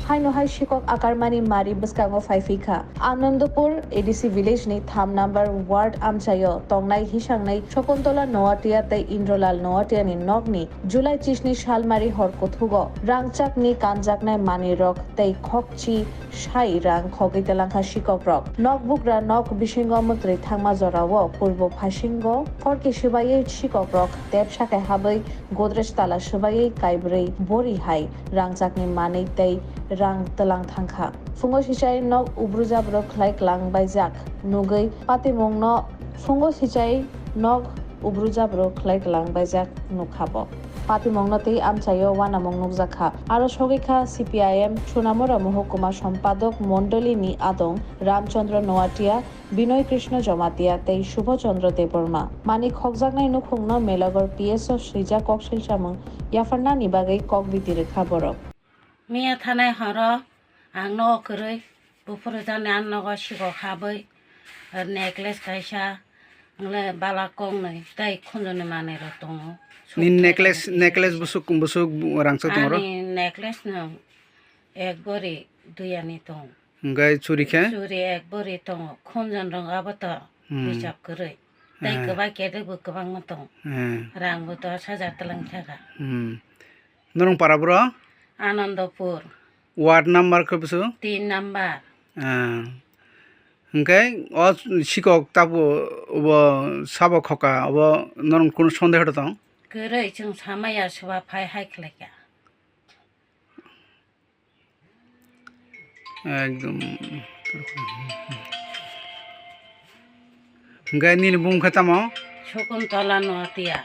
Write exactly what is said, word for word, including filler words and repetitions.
Haino hai sikok akarmani mari bwskango phai phi kha. Anandapur A D C village ni tham number ward amchaio tongnai hisangnai Shakuntala Noatia tei Indrolal Noatia ni nokni July chisni salmari hor kuthugo rangchakni kanjaknai manwirok tei khokchi sai rang khogwi telangkha sikokrok. Nok bugra nok bisingo mwtrwi thangma jorao purbo phasingo phorki swbaiwi sikokrok tep sakai habwi Godrej tala swbaiwi kaibrwi bori hai rangchakni manwi tei rang twlang thangkha. Phungo sichai nok ubrujabro khlai klang baijak nugwi patimungno phungo sichai nok ubrujabro khlai klang baijak nukha bo. Patimungno tei amchaio uanamung nukjakha. Aro sogwi kha C P I M Sunamura Muhukuma Sompadok Mondolini adong Ramchandra Noatia, Binoy Krishna Jamatia tei Subho Chandra Debbarma. Mani khokjaknai nukhungno Melagor P S O swijak koksil samung yapharnani bagwi kok biti rwkha borok. Miya thanai horo ang nogo kwrwi buphuru jani ang nogo sikok habwi necklace kaisa, wngkhe bala koknwi tei khunjoni manwirok tongo. Ni necklace, necklace busuk, busuk rangchak tongo ro? Ani necklace no ek bori duyani tongo. Hwnkhe churi khe? Churi ek bori tongo, khunjon rok abo to Hmm. Hisab kwrwi. Tei Eh. Kwbai kedek bo kwbangma tongo. Eh. Rang bo dos hajar twlang thaka. Hmm. Norong para bro? Anandapur. Ward number khe bwswk? Tin number. Ah. Hwnkhe o sikok tabuk obo sabo khoka, obo norong kunu sondeho tong? Kwrwi, chwng samaya, swba phai hai khlaikha. Ekdom. Hwnkhe nini bumung khe tamo? Shakuntala Noatia.